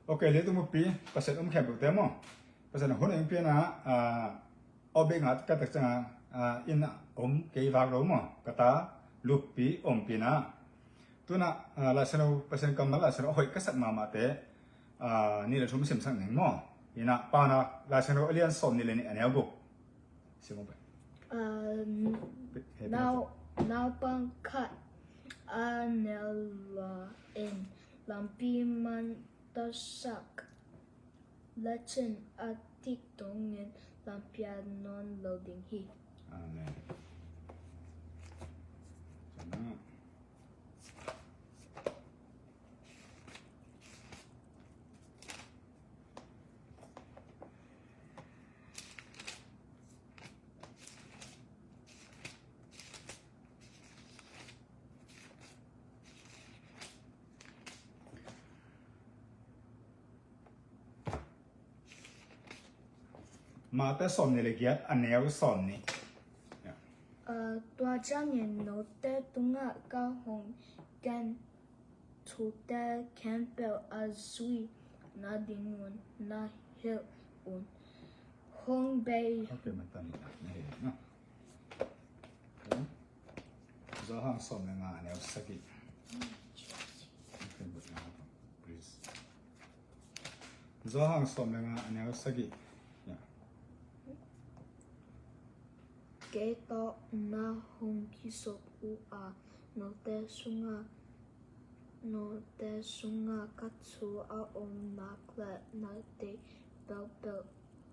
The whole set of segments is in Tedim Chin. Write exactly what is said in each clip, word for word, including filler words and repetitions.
Ok, leitung buppi Pasian om khempeuhte maw, Pasian a hun a ing pianah, ah, aw bek ngah ka tak ciangah, ah, inn ah om kei vak lo maw, ka ta luppi om pinah. Tunah, ah, Laisiangtho, Pasian kammal Laisiangtho a hoih ka sak mahmahte, ah, nih le thum simsak ning maw. Innah Paunak Laisiangtho a lian sawm nih le nih a neu guk. Sim aw pai. Um, Pe-, he, nau, naupang khat a neu la in lampi man tasak lecin a tik dongin lampia nawn lo ding hi. Amen. Mate sawm nih le giat a neu sawm nih. Ya. Ah, tua ciangin note tungah ka hong gen thute khempeuh a zui nadingun na hilh un. Hong bei. Okay, matan na hilh na. Okay. Johan sawm le nga a neu sagih. Okay, but now, please. Johan sawm le nga a neu sagih. Ya. Kei tawh na hong kisuk uh a, note sungah, note sungah ka thu a om nak le na deih peuhpeuh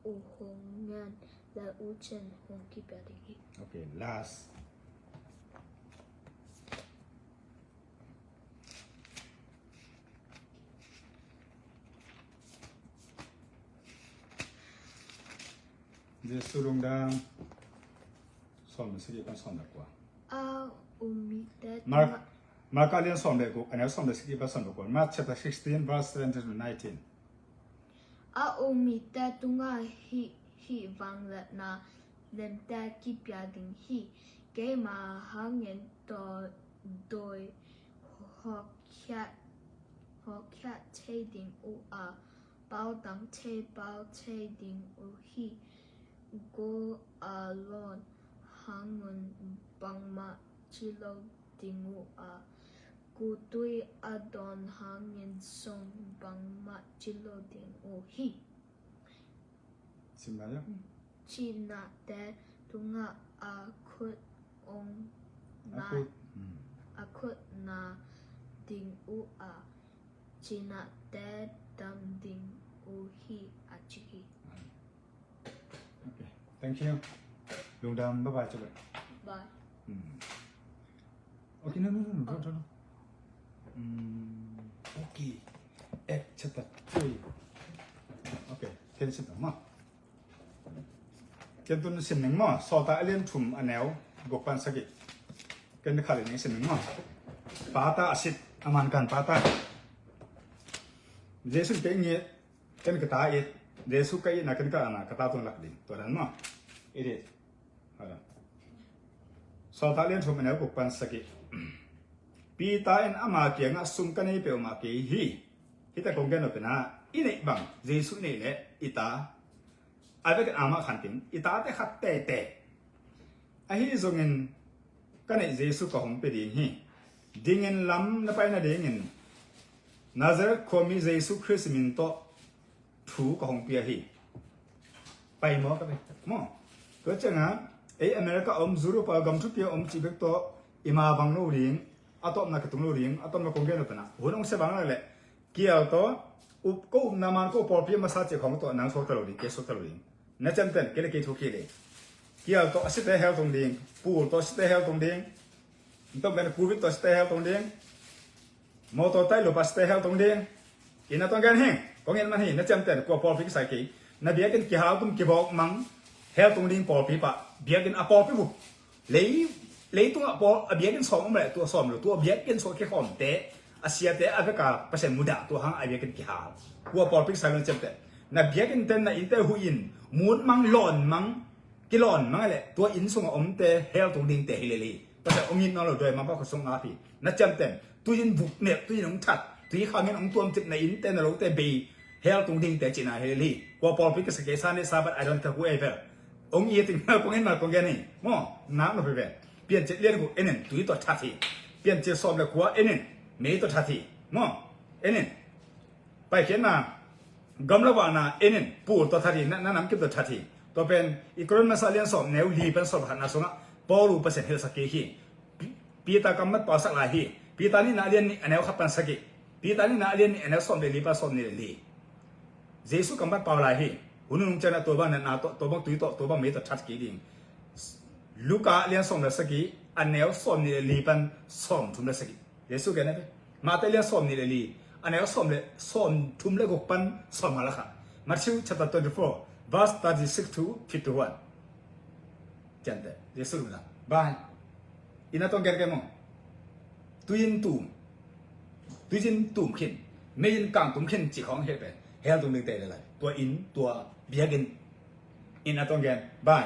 uh hong ngen le uh cin hong kipia ding hi. Okay, last. Jesu Lungdam sawm le sagih pan sawm le kua. A um mite Mark, tungah Mark a lian sawm le guk, a neu sawm le sagih pan sawm le kua. Mark chapter sixteen, verse seventeen to nineteen. A um mite tungah hih, hih vangliatna lemte kipia ding hi. Keima hangin dawi, dawi hawkkhiat, hawkkhiat thei ding uh a, pau dang thei pau thei ding uh hi. Gua a lawn hangun bangmah ci lo ding uh a, gutui a dawn hangin zong bangmah ci lo ding uh hi. Sim lai ah. Cinate tungah a khut ong a na, khut, hmm, a khut na ding uh a, cinate dam ding uh hi, a ci hi. Okay, thank you. Lungdam, bye bye, Chabet. Bye. Hmm. Okay, no, no, no, no, no, no. Hmm, okay. Acts chapter three. Okay, can sit down, ma. Ken tun sin ning maw, Sawltak a lian thum a neu guk pan sagih. Ken khat le ning sin ning maw. Pata a sit, a man kan pata. Jesu kei ngiat, ken ka ta it. Jesu ka itna, ken ka itna, ka ta tun lak ding. Tua dan maw. It is. Sawltak a lian thum a neu guk pan sagih. Peter in ama kiangah sum ka nei peuhmah kei hi. Hita kong gen lo pena, i neih bang, Jesu i neih leh, i ta a vekin amah khan ding, i tate khat tete. Ahi zongin ka neih Jesu ka hong pia ding hi. Dingin lam na pai nadingin Nazareth khuami Jesu Khrist min tawh thu ka hong pia hi. Pai maw ka ve. Maw. Tua ciangah, ei America om, Europe a gam thupi a om cih bek tawh, i ma bang lo ding, a tawpna ka tung lo ding, a tawpna kong gen lo pena. Hun hong sia bang leh, kial tawh, up, ko upna man ko pawlpi masa cih khong tawh nang suakta lo ding, kei suakta lo ding. Na ciamten, kei le kei thu kei le. Kial tawh a site hell tong ding, pul tawh a site hell tong ding. Ntom ben covid tawh a site hell tong ding. Motor tai lupa site hell tong ding. Ina tong gen heng, kong en man hi, na ciamten, kua pawlpi kisai kei. Na biakinn kihal tum kibawk mang, hell tong ding pawlpi pah. Biakinn a pawlpi bu. Lei, leitungah pawl, a biakinn sawm om leh, tua sawm lo, tua biakinn sawm kikhawmte, a siate, a veka Pasian mudah, tua hang a biakinn kihal. Kua pawlpi kisai lo na ciamte. Na biakinn ten na innte huh in, mut mang, lawn mang, kilawn mang leh, tua inn sungah omte, hell tung dingte hi lel hi. Pasian ong it nawn lo, dawi mangpa khut sung a ap hi. Na ciamten, tui in vuk nep, tui in ong that. Tui khangin hong tuamcipna innte na lote bei hell tung dingte cihna hi lel hi. Kua pawlpi ka sa kei sa ne sa, but I don't care whoever. Hong it in kong en ma kong gen hi. Maw, nak nop hi ve. Piancil lian guk en in, tui tawh that hi. Piancil sawm le kua en in, mei tawh that hi. Maw, en in. Paikhiatna, gamla vahna en in, pul tawh that hi, na, na namkim tawh that hi. Tua pen i Korin masa lian sawm neu li pan sawm khatna sungah Paul uh Pasian hilhsak kik hi. Peter kammat pausak lai hi. Peter nihna a lian nih a neu khat pan sagih. Peter nihna a lian nih a neu sawm le li pan sawm nih le li. Jesu kammat pau lai hi. Hun nunung ciangin tua bang natna tawh, tua bang tui tawh, tua bang mei tawh that kik ding. Luka lian sawm le sagih a neu sawm nih le li pan sawm thum le sagih. Jesu gen a ve. Matthai lian sawm nih le li a neu sawm le, sawm thum le guk pan sawm nga le khat. Matthew chapter twenty-four, verse thirty-six to fifty-one. Ciangte Jesu lungdam. Bai. Inn a tawng gen kei maw. Tui in tum. Tui in tum khin. Mei in kang tum khin cih khawng hi pen hell tung dingte hi lel lai. Tua inn, tua biakinn. Inn a tawng gen. Bai.